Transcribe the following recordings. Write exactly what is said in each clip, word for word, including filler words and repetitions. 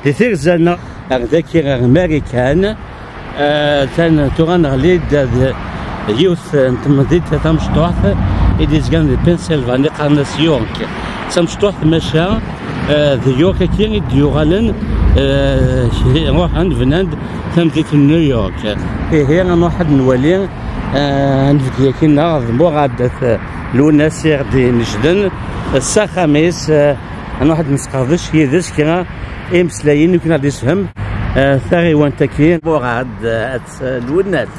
Di tirza-nneɣ ar daki, ar Marikan, eh, tan tura neɣli-d d yiwet n temdint tamecṭuḥt i d-izgan di Pennsylvanie, qqaren-as York. D tamecṭuḥt, maca, eh, d York-agi i d-yuɣalen, eh, ruḥen bnan-d tamdint n New York. Ihi, ad nruḥ ad nwali, eh, ad nebdu akkin-nneɣ d Murad At Lwennas i ɣ-d-inejden s axxam-is, eh, ad nruḥ ad nesqerdec yid-s kra imeslayen i ken-ad d-isefhem, eh, taɣiwant-agi. Murad, eh, At Lwennas.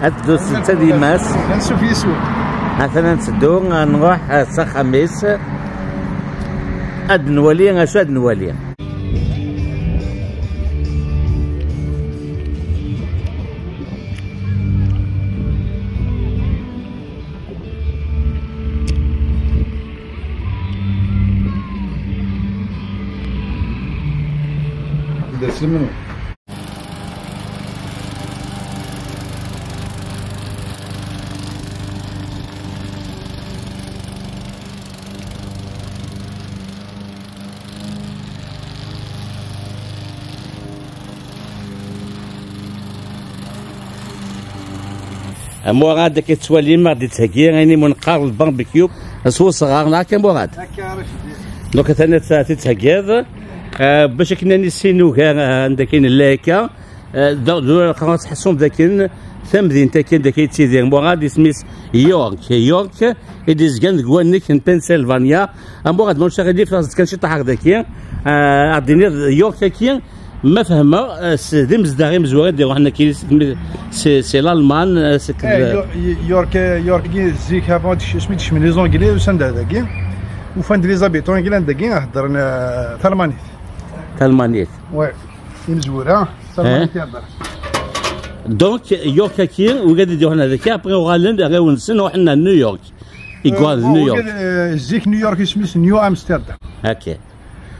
Ad teddu s netta d yemma-s. Ansuf yis-wen. Atan ad nteddu, ad nruḥ, eh, s axxam-is. Ad nwali acu ad nwali. Amurad, akka tettwalim, ad d-yettheggi ayen i mu neqqar le barbecue s usɣar, neɣ akka, Murad? Akka ara s-d-, donc, atan ad t-, ad t-tettheggiḍ, eh, bac akken ad nissin ugar, eh, anda akka i nella akka. Eh, d, d, ad tḥessum d akken tamdint akken d akken yettidir Murad, isem-is York. York, i d-izgan deg wannek n Pennsylvania. Amurad, ma ulac aɣilif, aẓ-d kan ciṭṭaḥ ar daki. Eh, ad d-tiniḍ York-agi, ma fehmeɣ, eh, s, d imezdaɣ imezwura i d-iruḥen akkin si, si, si Lalman, eh, seg Eh, Yo-, Yo-, York, eh, York-agi zik, avant, asmi d-kecmen les Anglais, usan-d ar dagi. Ufan-d les habitants i yellan dagi, heddren, eh, talmanit. Talmanit. Ouais. Imezwura, talmanit Eh. i heddren. Donc, York-agi, wigad i d-iruḥen ar daki, après uɣalen-d arraw-nsen, ruḥen ar New York. I yuɣal d New York. Wigad, eh, zik New York, isem-is New Amsterdam. Ok.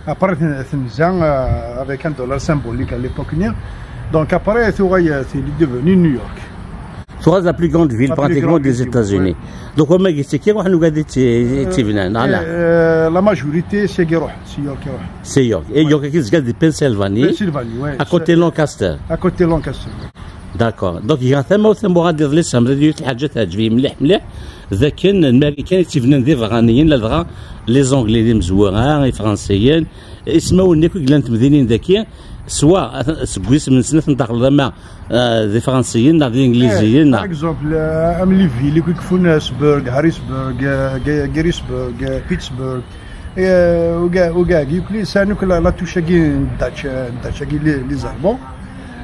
Après, ten-, tenza, euh, avec un dollar symbolique à l'époque-nni. Donc après, tuɣal, euh, elle est devenue New York. Tuɣal la plus grande ville, la plus pratiquement, grande des ville, États-Unis. Ouais. Donc, wamma yettiki, ruḥen wigad i tt-, i tt-ibnan, voilà. Euh, la majorité, c'est New York, c'est New York. C'est New York. Et New York, qui se di Pennsylvanie, Pennsylvanie, ouais. À côté Lancaster. À côté Lancaster, ouais. D'accord. Donc, il y a tellement de mots à dire, les samedis, les hadjat, hadjvi, mlih, mlih. D akken Lmarikan i tt-ibnan d iberraniyen, ladɣa les Anglais d imezwura, Ifransiyen, ismawen akk i yellan temdinin daki, swa seg wisem-nsen ad ten-taxleḍ ama, eh, d Ifransiyen neɣ d Ingliziyen, eh, neɣ par exemple, eh, am les villes i kifun Pittsburgh, Harrisburg, eh, Ge-, Gettysburg, eh, Pittsburgh, eh, uga-, ugagi, ukli, sɛan akk la, la touche-agi n Dutch, eh, Dutch-agi, les, les Allemands.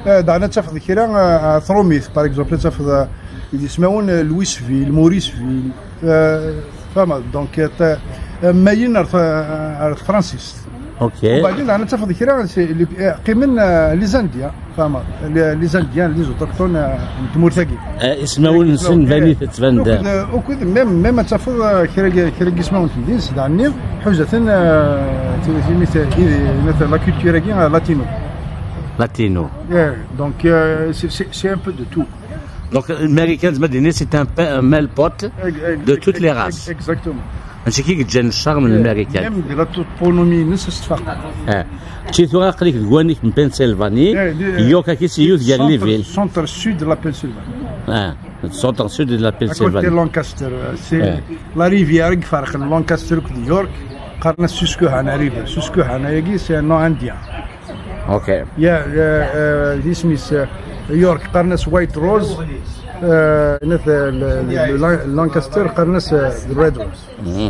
Eh, daɣen ad tafeḍ kra, eh, eh, trumit, par exemple, ad tafeḍ, eh, d ismawen, eh, Louisville, Morrisville, eh, tfahmeḍ, donc, eh, t-, eh, mayen ar t-, ar tefransist. Ok. Ubaɛdin daɣen ad tafeḍ kra, c'est, eh, qqimen, eh, les Indiens, tfahmeḍ, les, les Indiens, les autochtones, eh, n tmurt-agi. Eh, ismawen-nsen, ismawen, banit, eh, ttban-d. Ukud, eh, ukud, même, même ad tafeḍ, eh, kra, kra n yismawen n temdint, daɣen-nni, ḥuzaten, eh, t-, t-, t-, t-, la culture-agi, eh, latino. Latino. Yeah, donc, euh, c'est, c'est, c'est un peu de tout. Donc, Lmarikan, c'est un pa-, un melting pot de toutes les races. Exactement. Mačči kif i yeǧǧan ccer n Lmarikan. Même de la toponymie, c'est ça. Eh. Tura aql-ik deg wannek n Pennsylvanie, eh, di, eh, York-agi c'est yiwet gar les villes. Centre, centre sud de la Pennsylvanie. Ah, centre sud de la Pennsylvanie. À côté de Lancaster, euh, c'est, eh, la rivière qui fait Lancaster de York. Qqaren-as Susquehanna River. Susquehanna-agi, c'est un nom indien. Ok. Yeah, yeah, euh, isem-is, euh, York, qqaren-as White Rose, euh, nat, euh, le, le, le Lan-, Lancaster, qqaren-as, euh, the Red Rose. Mhm.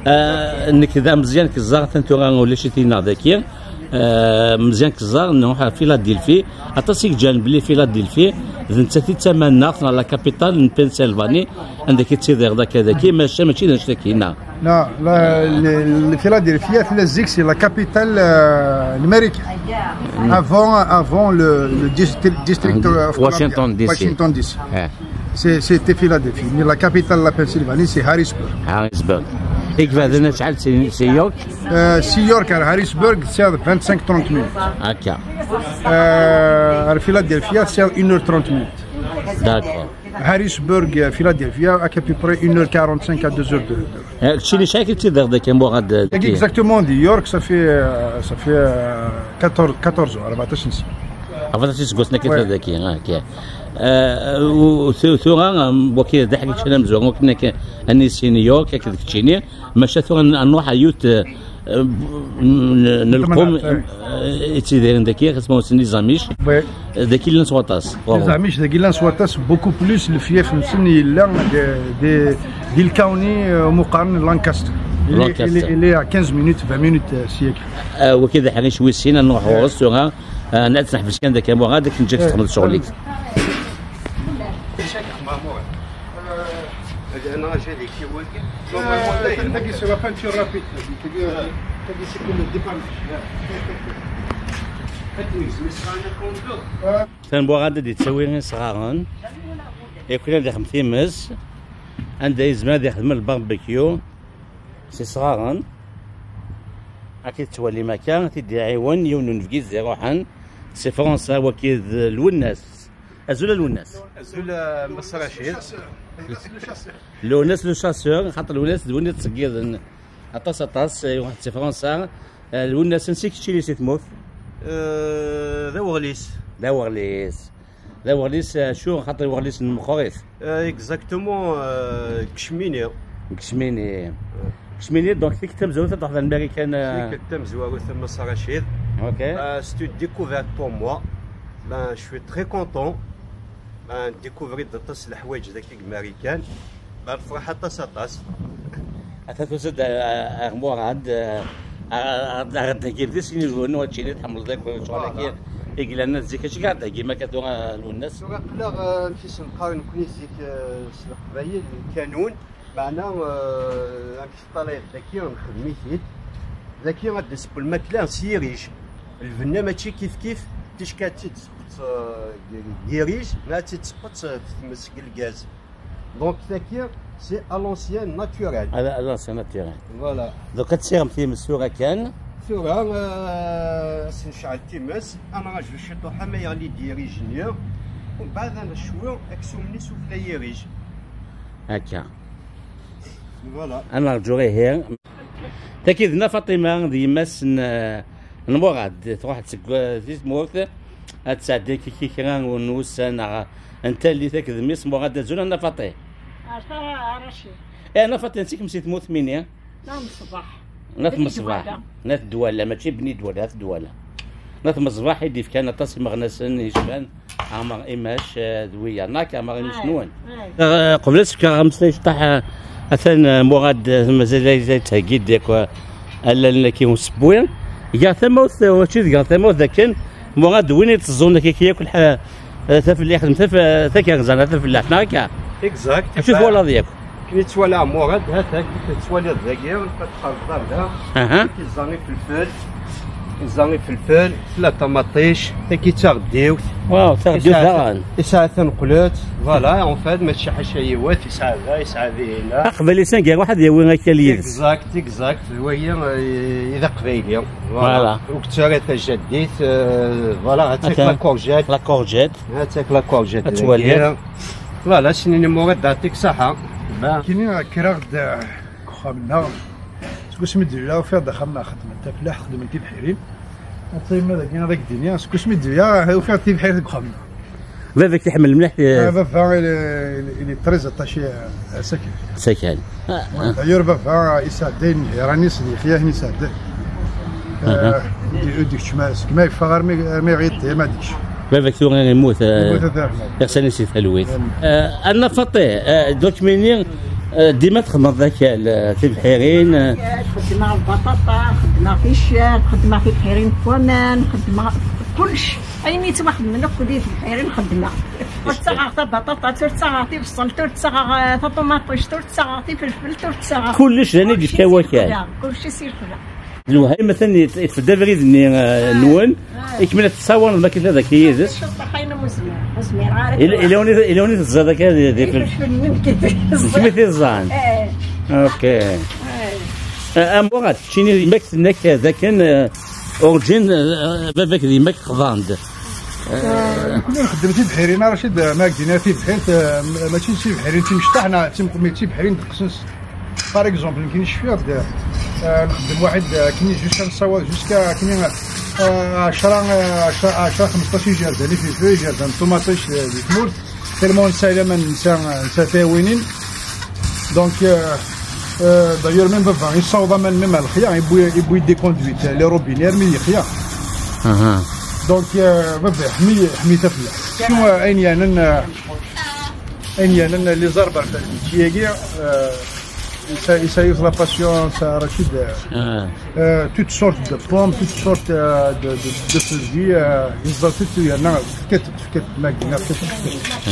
Euh, nekk d ameẓyan Keẓẓar, atan tura ulac-it-inna daki. Euh, Meẓyan Keẓẓar, nruḥ ar Philadelphie. Aṭas i yeǧǧan belli Philadelphie d nettat i d tamaneɣt neɣ la capitale n Pennsylvanie, anda i tettidireḍ akka daki, maca mačči d annect-agi-nna. Non, la, le, le Philadelphia, tella zik, c'est la capitale, euh, numérique. Mm. Avant, avant le, le distri-, district of Washington, Columbia, D C. Washington, D C. Eh. C'est, c'était Philadelphie. Mais la capitale de la Pennsylvanie, c'est Harrisburg. Harrisburg. Et que va donner c'est, c'est York? Euh, si York à Harrisburg, c'est vingt-cinq, trente minutes. Ok. Euh, à Philadelphia, c'est une heure trente minutes. D'accord. Harrisburg, euh, Philadelphia, à peu près une heure quarante-cinq à deux heures de, de... Eh, keččini acḥal i k-id-teddiḍ daki, Muɣad? Exactement, de New York, ça fait, euh, ça fait, euh, quatorze, quatorze ans, أربعتاش سنة. Ɣef aṭas iseggasen akka. Ouais. Daki, ah, ok. Eh, u-, tu-, tura, um, waki d aḥric amezwaru akken akka, ad nissin New York akked keččini, maca tura n-, nruḥ ɣer yiwet, eh, n-, n-, n-, lqum, eh, ittidiren daki, isem-nsen les Amish. Ouais. Eh, daki llan s waṭas. Les Amish, daki llan s waṭas, beaucoup plus, lefyaf-nsen yella de, de, di lkawni, eh, umi qqaren Lancaster. Il est, il est, Lancaster. Il est à quinze minutes, vingt minutes, eh, si akka. Eh, waki d aḥric wis sin, ad nruḥ ɣur-s tura. Eh, ad tt-neḥbes kan daki, Muɣad, ad k-neǧǧ ad txedmeḍ ccɣel-ik. Tagi, c'est la peinture rapide. Tagi, tagi, c'est comme le dépannage. Tanbuɣa ad d-yettawi isɣaren. Yakk ad ixdem times, anda yezmer ad ixdem lbarbecue s isɣaren. Akka tettwalim akka, ad t-id-iɛiwen yiwen n unebgiz d-iruḥen si Fransa, waki d Lwennas. Azul a Lwennas. Azul, eh, Mass Racid. Lwennas le chasseur, xaṭer Lwennas d win yettṣeggiden aṭas, aṭas, eh, iruḥ si Fransa. Eh, Lwennas, ansi keččini si tmurt? Eh, d aweɣlis. D aweɣlis. D aweɣlis, eh, acu, xaṭer aweɣlis n Mexrif. Eh, exactement, eh, deg Cmini. Deg Cmini. Cmini, donc, tikkelt tamezwarut ad d-truḥeḍ ar Marikan, eh? Tikkelt tamezwarut a Mass Racid. Ok. Eh, c'est une découverte pour moi. Ben, je suis très content. Ben, découvrir aṭas n leḥwayeǧ daki deg Marikan. Ben, nefreḥ aṭas, aṭas. Ata tusa-d, eh, ar Muṛad, eh, ar, ar, ar d-theggiḍ di sin izuren, ur ččini tḥemmleḍ akk ccɣel-agi i yellan zik, acu i ɣ-d-theggi akka tura, a Lwennas? Tura aql-aɣ, eh, amek i s-neqqar nekkni zik, eh, s leqbayel, lkanun, meɛna, eh, amek teṭṭalayeḍ daki, nxeddem-it-id. Daki ad d-neseww lmakla s yirij. Lbenna mačči kif kif, ticki ad tt-id-tesseqṭ, eh, deg yirij, neɣ ad tt-id-tesseqṭ, eh, f tmes deg lgaz. Donc, tagi, c'est à l'ancienne naturel. À la, à l'ancienne naturel. Voilà. Donc, ad tessiɣem times tura kan. Tura, euh, ad s-necɛel times, ad nraju ciṭuḥ ama yeɣli-d yirij-nni, umbeɛd ad necwi aksum-nni sufella yirij. Akka. Voilà. Ad nerǧu ihi. Tagi d Nna Faṭima, d yemma-s n, n Muṛad, truḥ-d seg, eh, di tmurt, ad tesɛeddi kiki kra n wussan, neɣ n tallit akked mmi-s Muṛad. Azul a Nna Faṭi. Ar tara, a Racid. Eh, Nna Faṭi, ansi-kem si tmurt-nni? N At Mṣebaḥ. N At Mṣebaḥ. N At Dwala, mačči Bni Dwala, At Dwala. N At Mṣebaḥ i d-ifkan aṭas imeɣnasen yecban Ɛmer Imac, eh, d wiyaḍ, neɣ Ɛmer Imac nwen. Eh, qbel ad s-fkeɣ ameslay ceṭṭaḥ, eh, atan, eh, Muṛad, eh, mazal ay, ay yettheggi-d yakk, eh, allalen-agi n usewwi. Gar tamawt, eh, mačči d gar tamawt, d akken Muṛad d win i d-teẓẓun akka yakk lḥa-, eh, tafella, ixdem taf-, takerza neɣ tafellaḥt, neɣ akka? Exact. Acu twalaḍ yakk? Akken i ttwaliɣ Muṛad, ha-t-ak, tettwaliḍ dagi, ad tqerrbeḍ ar da. Aha. Iẓẓan ifelfel, iẓẓan ifelfel, tella ṭamaṭic, tagi d taɣeddiwt. Waaw, taɣeddiwt daɣen. Isɛa taneqlet, voilà, en fait, mačči ḥaca yiwet, isɛa da, isɛa dihin. Aqbayli s aneggaru ad yawi akal yid-s. Exact, exact, d wagi, eh, i d aqbayli. Voilà. Voilà. Ur yettara tajaddit, eh, voilà, ha-tt-ak la courgette. La courgette. Ha-tt-ak la courgette. Ad twaliḍ. Voilà, snin Muṛad, yeɛṭik ṣṣeḥḥa. Kini kkreɣ-d, eh, deg uxxam-nneɣ. Seg wasmi d-yella, ufiɣ-d axxam xedmen tafellaḥt, xedmen tibḥirin. Ata yemma dagi ad ak-d-iniɣ, seg wasmi d-yella, ufiɣ-d tibḥirt deg uxxam-nneɣ. Baba-k iḥemmel mliḥ, eh, ah, baba, il est, il est, il est très attaché à, à Sakal. Sakal. Ah, ouais, ah. D'ailleurs, baba, yesɛedday nnhiran-is d yexyahen yesɛedday. Aha. Eh, di, di keččma, seg ma yeffeɣ armi, armi yeɣli d dayem ad yečč. Baba-k tura yemmut, eh, yemmut, ad iṛḥem. Iɣsan-is di talwit. Amin. Eh, a Nna Faṭi, eh, donc mini, eh, dima txedmeḍ akal, eh, tibḥirin, eh? Xeddmeɣ lbaṭaṭa, xeddmeɣ ticcert, xeddmeɣ tibḥirin n waman, xeddmeɣ kullec. Ayen yettwaxedmen akk di tebḥirin xeddmeɣ. Ur ttaɣeɣ tabaṭaṭat, ur ttaɣeɣ tibṣelt, ur ttaɣeɣ, eh, taṭumaṭict, ur ttaɣeɣ tifelfelt, ur ttaɣeɣ. Kullec d ayen i d-yefka wakal. Kullec i s-yefka. D lwehayem atan yet-, yeṭṭef-d abrid-nni, eh, nwen. Ah. Ikemmel ad tessawaleḍ ma kif ad ak yid-s. Cuṭṭaḥ ayen ur zmireɣ, ur zmireɣ ara. Ila, ila win i, ila win i teẓẓiḍ akka di, di fel-, ifelfel-nni nekk i t-iẓẓan. Nekk i t-iẓẓan. Eh. Ok. Eh. Eh, a Muṛad, keččini yemma-k tenna-k d akken, eh, urǧin, eh, baba-k d yemma-k qḍan-d. Nekkni nxeddem tibḥirin, a Racid, ma ak-d-iniɣ tibḥirt, eh, mačči d tibḥirin timecṭaḥ, neɣ d tim-, mais d tibḥirin ddeqs-nsen. Par exemple, nekkini cfiɣ-d, eh, nxeddem waḥed, eh, akken jusqu'à nessawaḍ, jusqu'à akken, eh, ɛecra, eh, ɛecra, ɛecra, xemseṭṭac ijerdan, i fifre ijerdan n ṭumaṭic, eh, di tmurt. Tellement nesɛa laman, nesɛa, nesɛa tiɛwinin. Donc, euh, euh, d'ailleurs, même baba, yessaweḍ aman même à lexya, yewwi, yewwi des conduites, les robinets, armi d lexya. Donc, euh, baba, ḥmi, ḥmi tafla. Sinon, euh, ayen yanen, euh, ayen yanen les arbres, tagi, euh, ça, ça y est, la patience, euh, Rachid, euh, euh, toutes sortes de pommes, toutes sortes, euh, de, de, de fruits, euh, ils ont tout, il y en a, tefka-t, tefka-t, ma, tefka-t.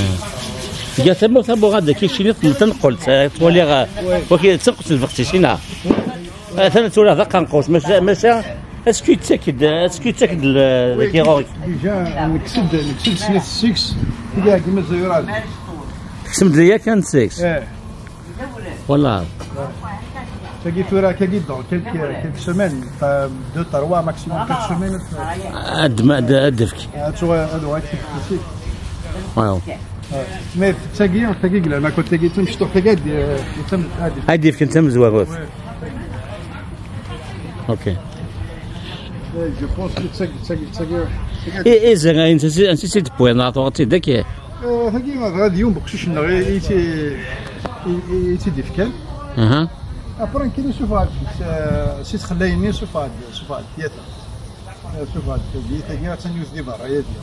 Tga tamawt abuɣad daki kcini tanqelt, eh, twaliɣ, eh, waki d tanqelt n lbeqcic-ina. Atan tura d aqanqus, maca, maca, est-ce que yettak-d, est-ce que yettak-d l-, daki ɣur-k? Déjà, nekkes-d, nekkes-d snat six, tga gma Zayurad. Teksem-d yakan six? Eh. Voilà. Tagi tura, tagi dans quelques, quelques semaines, enfin, deux, trois, maximum quatre semaines. Ad, ma, ad, ad d-tefk. Ad tuɣal, ad uɣal ici. Waaw. Mais tagi, tagi, la, ma côté tagi, tagi, ad, ad, ad d-yefk tamezwarut. Ok. Je pense que tagi, tagi, tagi, tagi. Et, et c'est, c'est, c'est, c'est, Euh, tagi, ad yiwen beqcic-nneɣ i, i, i, i, i tt-id-ifkan. Après, nekkini isuffeɣ-d, eh, si txella-nni isuffeɣ-d, isuffeɣ-d tyata. Eh, isuffeɣ-d tagi, tagi attan yiwet di berra, yagi.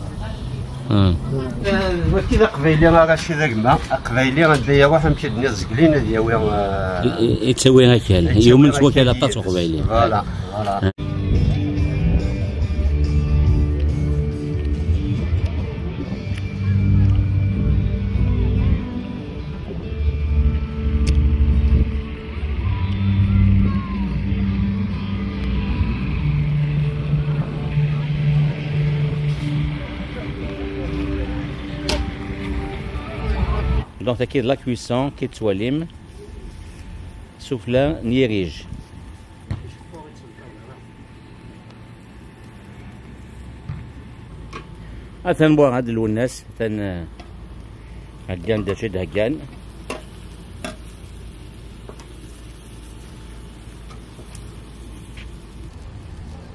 Wagi d aqbayli, a Racid, a gma. Aqbayli, anda yawa, amek i d-nniɣ, zeglin ad yawi, eh, i, i, yettawi akal. Yettawi yumen s wakal akal aṭas yid-s. Uqbayli. Voilà, voilà. Donc, tagi d la cuisson, ki tettwalim, sufella n yirij. Atan Muɛad Lwennas, atan, eh, heggan-d acu i d-heggan.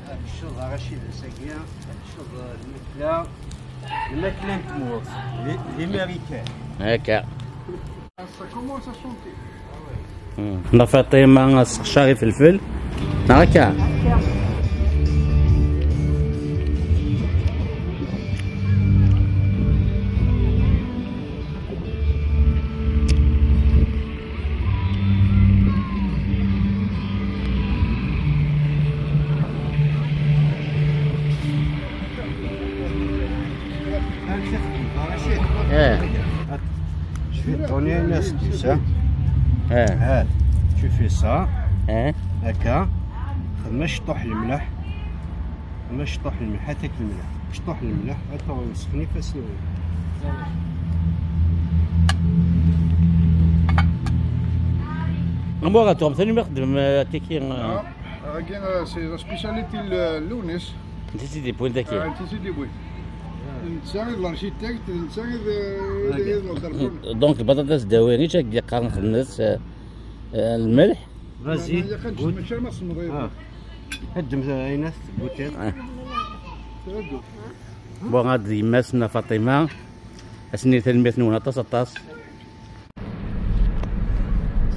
Tecceḍ Racid ass-agi, tecceḍ lmakla, lmakla n tmurt, d, d imarikan. Akka. Ça commence à chanter. Hmm. Nna Faṭima tesseqcar ifelfel, neɣ akka? Eh. Je vais tourner une astuce, hein. Eh. Ah, tu fais ça. Eh. D'accord. خدمة شطوح الملح. خدمة شطوح الملح، هاتاك الملح. شطوح الملح، هاتو سخني فاسنوي. Amuɣ a Tom, tani ma xdem, eh, tiki, eh. Ah, agi, eh, c'est la spécialité n Lewnis. Netta i tt-id-yewwin dagi. Ah, netta i tt-id-yewwin. Netta i d l'architecte, netta i d, i d, i d l'entrepreneur. Donc, baṭaṭa teddawi, ičča deg yeqqaren xedmet, eh, eh, lmelḥ. Vas-y, goûte. Ah. Ddem ayen tgoûtiḍ. Ah. Bon, ad yemma-s n Faṭima, asen-nni tanemmirt-nwen aṭas, aṭas.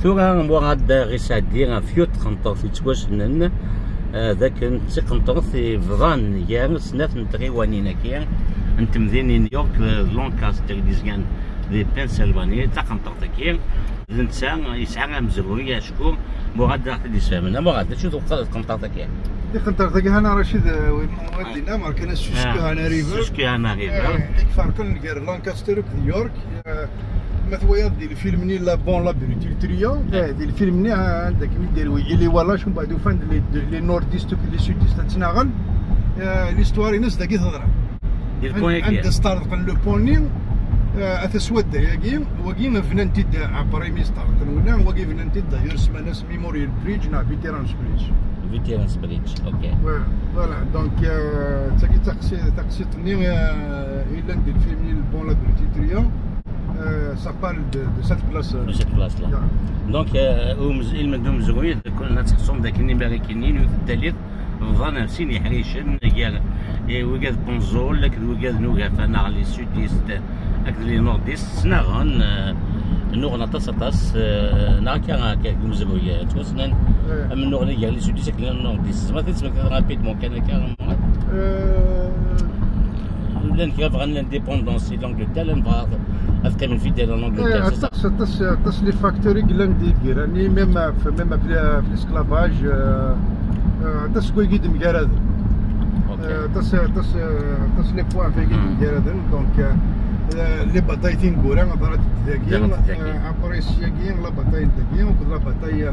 Tura, Muɛad Ɣisɛeddi, ɣef yiwet tqenṭert yettwassnen, eh, d akken d tiqenṭert yebḍan gar snat n tɣiwanin-agi n temdinin New York d Lancaster, i d-izgan di Pennsylvanie. D taqenṭert-agi, d netta yesɛa amezruy, acku Muɛad ad aɣ-t-id-yesfehmen. A Muɛad, d acu tewqeḍ tqenṭert-agi? Tiqenṭert-agi, hana Racid, eh, win, win dinna, mer kan Susquehanna River. Susquehanna River. Eh, i iferqen gar Lancaster akked York. Eh, ma twayeḍ di lfilm-nni La Bonne, La Brute, Il Truand, eh, di lfilm-nni, eh, anda akken i d-irwi Ili Walac, mbeɛd ufan-d les, les nordistes akked les sudistes ad ttnaɣen. Eh, l'histoire-ines dagi teḍra. Di lpont-agi. Anda sṭerḍqen le pont-nni, eh, ata s wadda-agi, wagi bnan-t-id, eh, après mi sṭerḍqen winna, wagi bnan-t-id d'ailleurs ssman-as Memorial Bridge neɣ Veterans Bridge. Veterans Bridge, ok. Ouais. Voilà, donc, euh, d tagi d taqsi-, taqsiṭ-nni, euh, yellan di lfilm-nni, bon, la Brutiteria, euh, ça parle de, de cette place, euh, De cette place-là. Yeah. Donc, euh, umz- ilmend umezruy, kunna teḥṣum dakken Imarikaniyen ur teddalit bḍan ar sin yeḥricen, gar, eh, wigad n Unẓul akked wigad n Ugafa neɣ les sudistes akked les nordistes, ttnaɣen, eh, nnuɣen aṭas aṭas, eh, neɣ akka, akka deg umezruy, eh, ttwassnen. Ouais. Amennuɣ-nni gar les sudistes akked les nordistes. Tzemreḍ ad t-id-tesmektiḍ rapidement kan akka? Euh, Llan kra bɣan l'indépendance i l'Angleterre, llan bɣan ad qqimen fidèles à l'Angleterre, Eh, c'est ça? aṭas, aṭas, aṭas les facteurs i yellan di lgirani, même, euh, même avec, euh, avec l'esclavage, euh, euh, aṭas n wigi d-mgaraden. Ok. Euh, aṭas, aṭas, euh, aṭas les points i Hmm. d-mgaraden. Donc, euh, euh, les batailles tineggura, ḍrant dagi, Ḍrant dagi. Euh, après seg-agi, la bataille dagi, akked la bataille, euh,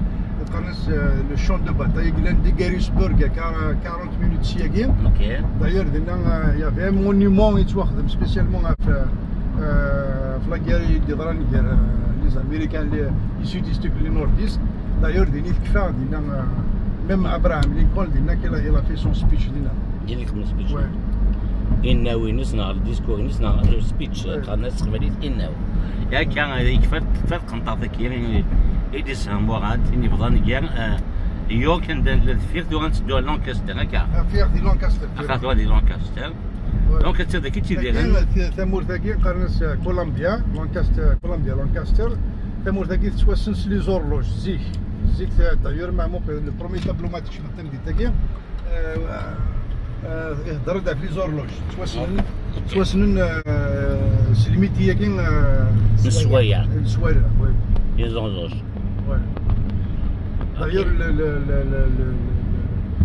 qqaren-as, euh, le champ de bataille, i yellan di Gettysburg, à quar-, quarante minutes seg-agi. Ok. D'ailleurs, dinna, euh, il y avait un monument yettwaxdem spécialement ɣef, euh, ɣef la guerre i d-yeḍran gar, euh, les Américains, les, les sudistes et les nordistes. D'ailleurs, dinna i tekfa, dinna, euh, même Abraham Lincoln, dinna, il a, il a fait son speech, dinna. Din i yexdem speech. Ouais. Inaw-ines neɣ le discours-ines neɣ le speech, Ouais. qqaren-as s teqbaylit inaw. Akka, yekfa, tekfa tqenṭert-agi i d-yessehmem Murat, i d-yebḍan gar, eh, York, anda nella deffir, tura netteddu ar Lancaster, akka? Affaire di Lancaster. Axaṭer tura di Lancaster. Ouais. Lancaster dagi d tidiren. Tagi, t-, tamurt-agi qqaren-as, euh, Columbia, Lancaster, Columbia, Lancaster. Tamurt-agi tettwassen s les horloges, zik. Zik, euh, d'ailleurs, Maɛmuq, le premier tableau ma tkecmeḍ tamdint-agi, euh, euh, ihedder-d ɣef les horloges. Ttwassnen, ttwassnen, euh, s lmiti-agi, euh, N sswayeɛ. N sswayeɛ, oui. Les horloges. Ouais. D'ailleurs, le, le, le, le, le, le,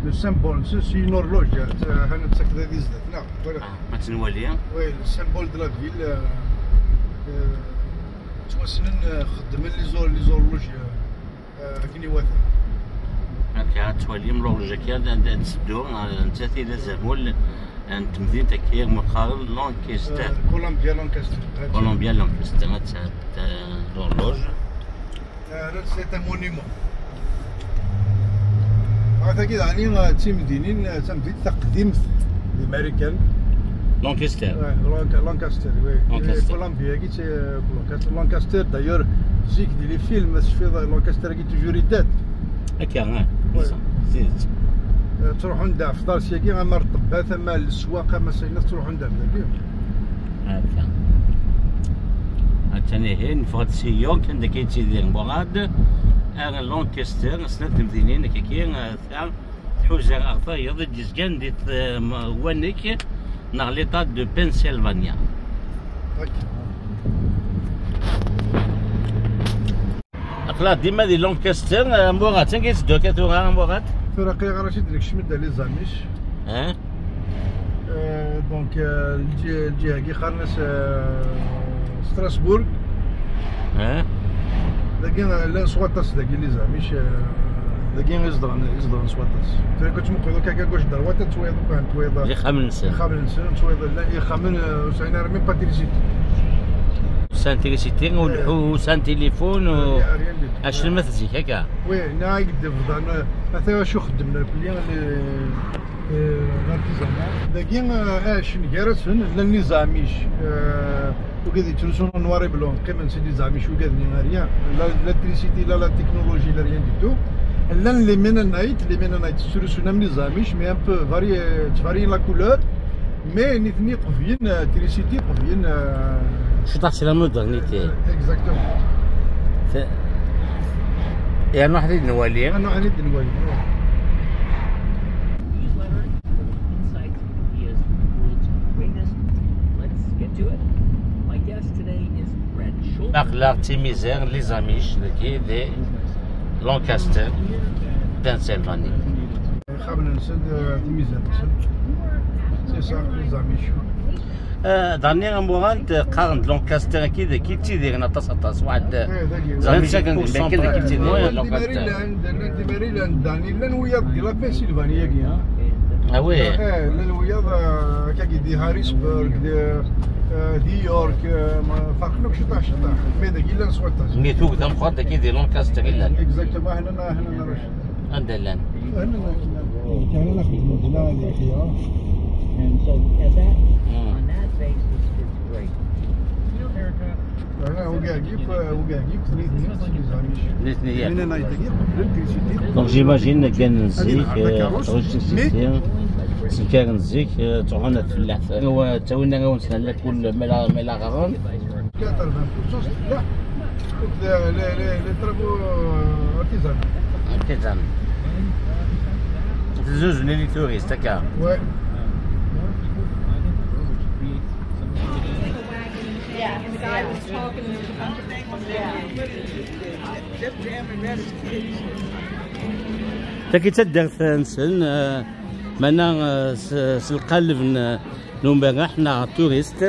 le symbole, c'est, c'est une horloge, euh, c'est, euh, هنا تسكت هذه الزدات. نعم، voilà. Ah, ma tt-nwali. Oui, le symbole de la ville, euh, euh, ttwassnen, euh, xeddmen les hor-, les horloges, euh, euh, akken iwata. Akka, ad twalim l'horloge-agi, ad, ad, ad netteddu, eh, nettat i d azamul, eh, n temdint-agi, umi qqaren Lancaster. Euh, Columbia, Lancaster. Columbia, Lancaster, ad t-, ad t-, l'horloge. Euh, c'est un monument. Ah, tagi, daɣen, euh, d timdinin, euh, d tamdint taqdimt d American. Lancaster. Ouais, Lanc-, Lancaster, oui. Lancaster. Et Columbia, qui c'est, euh, Lancaster. Lancaster, d'ailleurs, zik di les films, ma tecfiḍ, Lancaster, qui toujours est dead. Akka, ah, Ouais. C'est ça. Euh, ttruḥun-d ɣef ḍar syagi, ama ar ṭṭebbat, ama ar leswaq, ama s ayen, ttruḥun-d ɣer dagi. Akka. Attan ihi, neffeɣ-d si York, anda akka yettidir Murat, ar Lancaster, snat temdinin, akka-agi, ta tḥuza ɣer tayeḍ i d-yezgan di t-, m-, wanek, neɣ l'état de Pennsylvania. Akka. Aql-aɣ dima di Lancaster, eh, Murat, anga i tetteddu akka tura, Murat? Tura aql-aɣ ara tt-id-nekcem-d les Amish. Eh? Euh, donc, euh, lǧi-, lǧiha-agi qqaren-as, euh, Strasbourg. Eh? Dagi, euh, llan s waṭas dagi les Amish, euh, dagi i zedɣen, i zedɣen s waṭas. Tura kont tmuqleḍ akka, à gauche, droite, ad twayeḍ akk, ad twayeḍ Lixxamen-nsen. Ixxamen-nsen, ad twayeḍ, la, ixxamen, euh, ur sɛin ara même pas d'électricité. Ur sɛin trisiti, ur leḥḥu, ur sɛin tilifun, ur... Rien, rien du tout. Acnum at zik, akka? Oui, neɣ i d-bḍan, euh, ata acu xeddmen akk, les, euh, l'artisanat. Dagi, euh, ɛacen gar-asen, llan les Amish, euh, wigad yettrusun en noir et blanc, qqimen c'est les Amish, wigad-nni, rien. La, l'électricité, la, la technologie, la, rien du tout. Llan les Mennonites, les Mennonites ttrusun am les Amish, mais un peu varié, ttvarien la couleur. Mais nitni qebyen, euh, trisiti qebyen, euh, Cwiṭ c'est la modernité. Exactement. C'est- Et alors, on va voir. Ad nruḥ ad nwali. Newsletter, insights, ideas, world's greatest. Let's get to it. My guest today is Brad Schultz. Aql-aɣ d timizar, les Amish, dagi di Lancaster, Pennsylvanie. Ixxamen-nsen, euh, timizar-nsen. C'est ça, les Amish. Euh, dernier Amorant, qqaren-d Lancaster-agi, dagi ttidiren aṭas, aṭas. Waḥed, Eh, dagi. vingt-cinq pour cent. Llan d imari llan, llan d imari llan, Dan, llan wiyaḍ di la Pennsylvanie-agi, hein. Ah oui. Eh, llan wiyaḍ, euh, akkagi di Harrisburg, di, euh, di York, euh, ma, ferqen akk ciṭaḥ, ciṭaḥ. Mais dagi llan s waṭas. Mais tuget tameqqrant dagi di Lancaster i llan. Exactement, hna, hna, hna, hna. Anda llan? Hna, hna, hna. كان أنا أخذ المدينة اللي فيها. And so at that, on that basis, it's great. Voilà, وكاع كيف، وكاع كيف ثنيت نيت، les amis. الاثنين. من أنا يدير، لم تنسيتي. Donc j'imagine كان نزيك، آه، خرجت نزيك، آه، سكر نزيك، آه، تروحون في اللحفة. هو تاوينا غاون سنة لك كل ملا، ملا غران. quatre-vingts pour cent, لا. Les, les, les, les travaux, euh, artisanaux. Artisanaux. Zuzne les touristes, d'accord. Ouais. Yeah, the guy was talking and there was a bunch of people there. Just jamming, ready. Tagi d taddart-nsen, eh, meɛna, eh, s, s lqaleb n, n umerreḥ neɣ turist.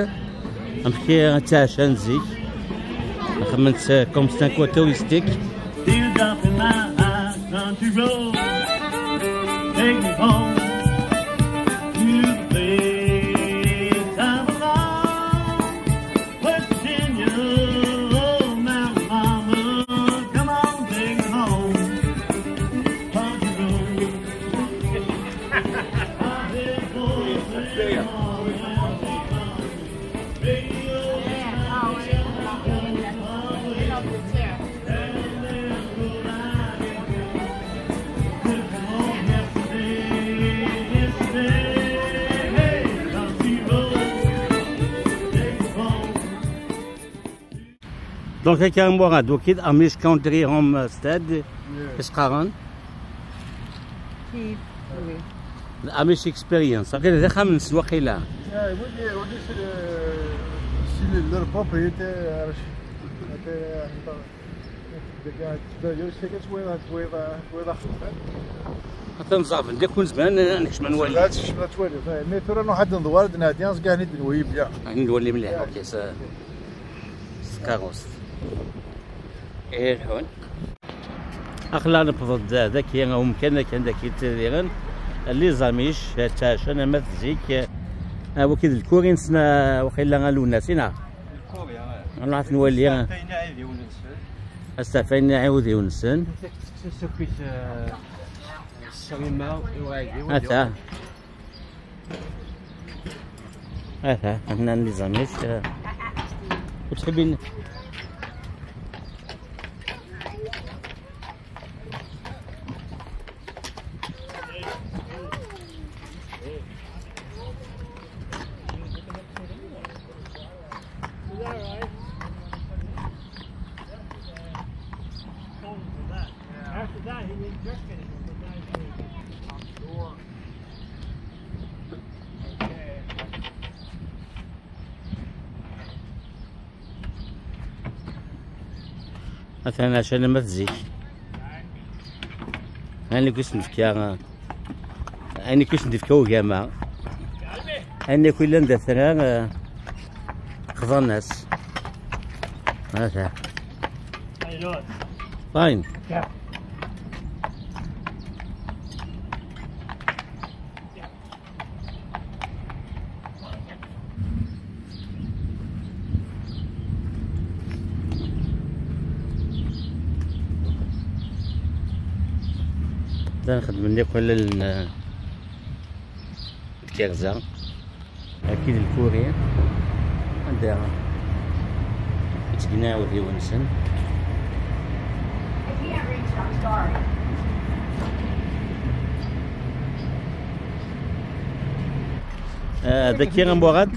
Amek i ttɛacan zik? Xedmen-tt, eh, comme c'est un coin touristique. Take me home to the place I belong. Virginia, oh, my mama, come on, take me home. Country road. Donc, akka, Murad, wagi d Amish Country Homestead, yes. Is qqaren? Keep, oui. Amish Experience. Wagi d axxam-nsen waqila. Yeah, wagi, wagi c'est le, c'est le, leur propriétaire. Atan ẓerben deg kun zman, nekcem ad nwali. La tecma twali. Mais tura nruḥ ad nḍewwer, ad nɛeddi, azekka ad nid-nwali mliḥ. Ad nid-nwali mliḥ, ok, s, s tkeṛṛust. Ihi lḥun. Aql-aɣ newweḍ-d daki, umkan akken daki ttadiren. Les Amish, ttɛacan ama d zik. Ah, waki d lkuri-nsen, ah, waqila a Lwennas, neɣ? Lkuri, ah. Nruḥ ad t-nwali. Ayen iɛidiwen-nsen. Astafayen iɛidiwen-nsen. Tekkes-as akk-it, eh, ṣṣrima i uɛidiw. Ata. Ata, hna les Amish, eh, ur ttḥibbin. After that, he didn't check anything, but now he's doing it. I'm sure. Okay. Atan ɛacan ama d zik. Ayen akk i sen-d-tefka, ayen akk i sen-d-tefka ugama. Ayen akk yellan d atrar, eh, qḍan-as. Ata. Fine. Da nxeddem-nni akk allalen n tkerza. Akid lkuri. Anda yettgna iɛudiwen-nsen. Ah, daki a Murad.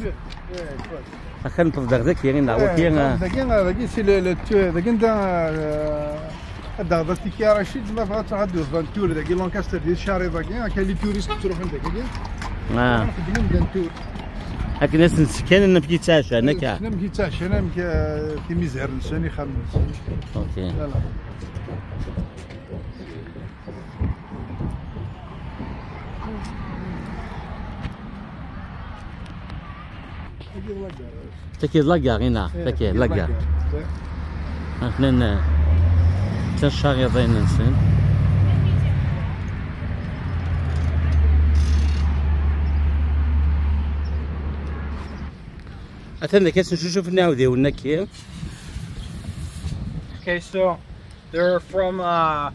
Akken nṭeḍ daɣ daki, neɣ waki, ah. Daki, ah, daki, si le, le, tu, daki nda, ah, ad daɣ daki ki Racid, ma bɣa ad truḥ ad d-tban tour daki, Lancaster di Chari daki, akka les touristes ttruḥun daki. Ah. Xedmen dan tour. Akken ad sen-skan amek i ttɛacan, akka. Amek i ttɛacan, amek, ah, timizar-nsen, ixxamen-nsen. Ok. Voilà. Tagi d la gare, neɣ? Eh, tagi d la gare. Tagi d la gare. Atan ttacariḍin-nsen. Atan dagi ad ncucuf iɛudiwen-agi. Okay, so they're from, uh,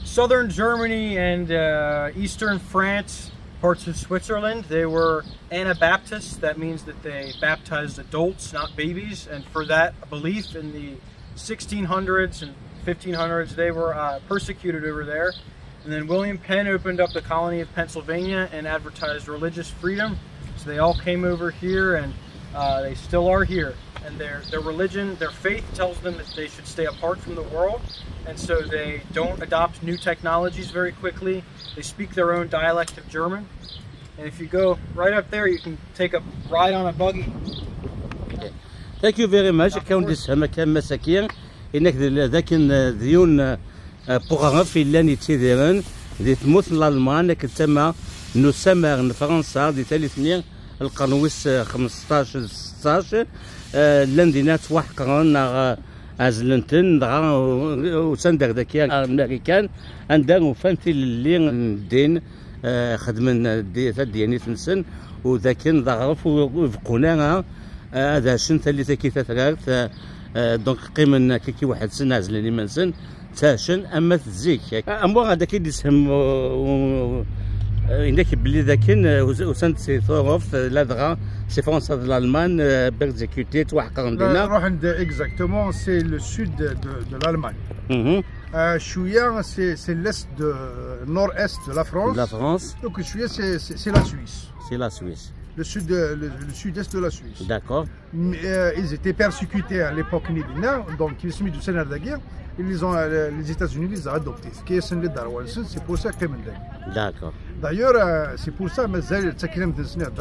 Southern Germany and uh, eastern France, parts of Switzerland, they were Anabaptists. That means that they baptized adults, not babies. And for that belief in the sixteen hundreds and fifteen hundreds, they were uh, persecuted over there. And then William Penn opened up the colony of Pennsylvania and advertised religious freedom. So they all came over here, and uh, they still are here. And their, their religion, their faith tells them that they should stay apart from the world. And so they don't adopt new technologies very quickly. They speak their own dialect of German. And if you go right up there, you can take a ride on a buggy. Thank you very much. Akka wen-d-yessefhem akka Mass Aki, inek d, d akken, eh, d yiwen, eh, n uɣref yellan yettidiren di tmurt n Lalman, akken d tama n usamar n Fransa di tallit-nni lqern wis, eh, xmesṭac d seṭṭac. Eh, llan dinna ttwaḥeqren neɣ, eh, ɛezlen-ten, dɣa, eh, usan-d ar daki ar Marikan, anda ufan tilelli n ddin, eh, xedmen, eh, di-, tadyanit-nsen, u d akken d aɣref ur, ur beqqun ara, eh, ad ɛacen tallit-agi tatrart, eh, eh, donc qqimen akka weḥd-sen, ɛezlen iman-nsen, ttɛacen am at zik. Am wa ad ak-id-ishem, eh, eh, inek belli d akken, eh, us-, usan-d si Tuṛuft, eh, ladɣa si Fransa d Lalman, eh, persécutés, ttwaḥeqren dinna. Ruḥen-d, exactement, c'est le sud de, de l'Allemagne. Mhm. Euh, Chouya, c'est c'est l'est de nord-est de la France. De la France, Donc Chouya, c'est c'est- c'est la Suisse. c'est la Suisse. Le sud, de- le, le sud-est de la Suisse. D'accord. Mais, euh, ils étaient persécutés à l'époque Nidina, donc ils se mettent du Sénat de la guerre. Ils les ont, euh, les États-Unis les ont adoptés. Ce qui est c'est les Darwin, c'est pour ça qu'ils m'ont dit. D'accord. D'ailleurs, euh, c'est pour ça, mais c'est le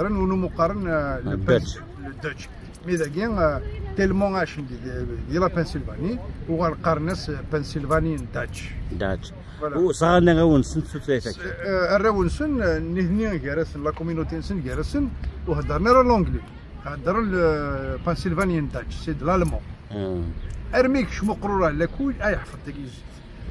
nous nous euh, le Le Pens- Dutch. le Dutch. Mais d'ailleurs, euh, tellement âgé de, de, de la Pennsylvanie, ou on parle Pennsylvanian Dutch. Dutch. Voilà. U sɣarna awen-sen tutlayt-agi. Euh, arraw-nsen, euh, nitni gar-asen, la communauté-nsen gar-asen, ur heddren ara l'anglais. Heddren le Pennsylvanian Dutch, c'est de l'allemand. Hmm. Armi kecmu qrura lakuy, ay ḥfeḍ tagizi.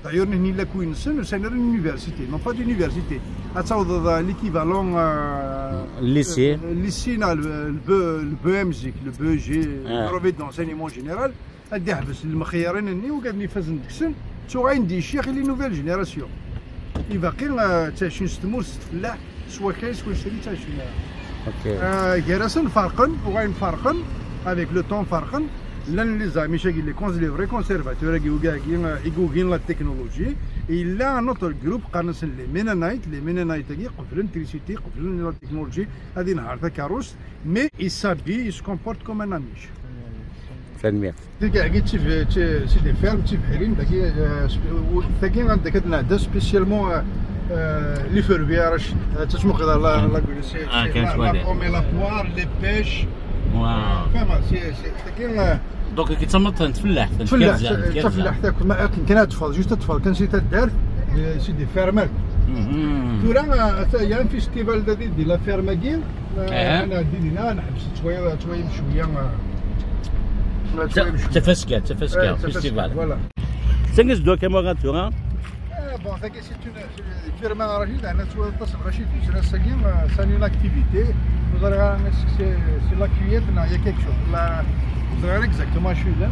D'ailleurs, nitni lakuy-nsen, usan ar l'université, non pas d'université. Ad tawḍeḍ, euh, l'équivalent, euh, Lycée. euh, lycée, non, le, le, B- le B M G, le B G, Ah. brevet d'enseignement général. Ad d-iḥbes lemxeyyarin-nni, ugad mi fazen deg-sen, ttuɣayen di ccix i les nouvelles générations. Ibaqi, euh, ttɛicin s tmurt, s tfellaḥt, s wakal, s wactagi ttɛicin. Ok. Euh, gar-asen ferqen, uɣalen ferqen, avec le temps ferqen, llan les amis-agi, les cons-, les vrais conservateurs-agi, ugagi, euh, i yugin la technologie, et il y a un autre groupe, qqaren-asen les Mennonites, les Mennonites-agi, qeblen trisiti, qeblen la technologie, ad inehher takerrust, mais il s'habille, il se comporte comme un Amish. Tanemmirt. Dagi, c'est des fermes, c'est des fermes, dagi, euh, sp- dagi, عندك هاد spécialement, euh, euh, les fermiers, euh, تسمو كذا la, la, c'est, Ah, c'est كاين la, شوية. La pomme et la poire, les pêches. Wow. Enfin, c'est, c'est, dagi, euh, Donc كي تمطن تفلاح فلاح، تفلاح، تاكل، ما أكل، كان تفضل، juste تفضل، كان سي تدار، c'est des fermes. Mhm. ثورة، euh، il y a un festival de, de la ferme أكي. أها. أنا دينا نحبس شوية، شوية بشوية، آه، شوية بشوية. Tafaska, tafaska, آه، festival. Voilà. Tagi zdo kama tura. آه، bon, ça, c'est une, c'est une firme, Rachid, أنا سوى اتصل Rachid، c'est ça, c'est une activité. Vous allez voir, c'est, c'est la cueillette, non, il y a quelque chose. La, vous allez voir exactement, je suis là.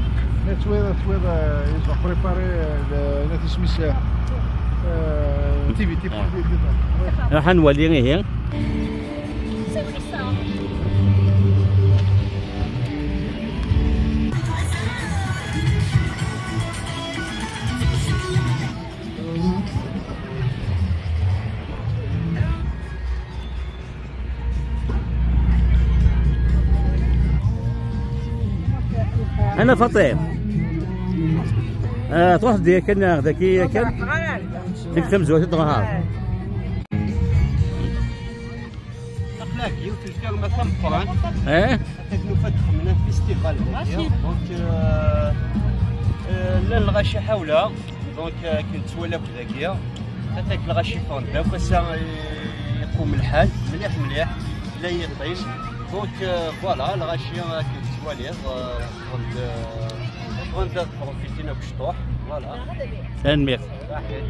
Mais tu vois, tu vois, euh, ils ont préparé, euh, le, le, euh, activité pour les, les, Raḥ ad nwali ihi. أنا فطير. آه، تروح دي كنا ذكية كان. تكتم زوجة ظهر. Aql-aɣ yiwet n lfirma tameqqrant. Eh? Atan nufa-d xedmen festival dagi. Donc, euh, euh, llan lɣaci ḥawla. Donc, euh, akken tettwali akk dagi. Atan lɣaci ffɣen-d akk, ass-a, euh, iqum lḥal. Mliḥ, mliḥ. La yiṭij. Donc, euh, voilà, lɣaci akken tettwaliḍ, euh, ffɣen-d, euh, ffɣen-d ad profitin akk cṭuḥ. Voilà. Tanemmirt. Raḥit.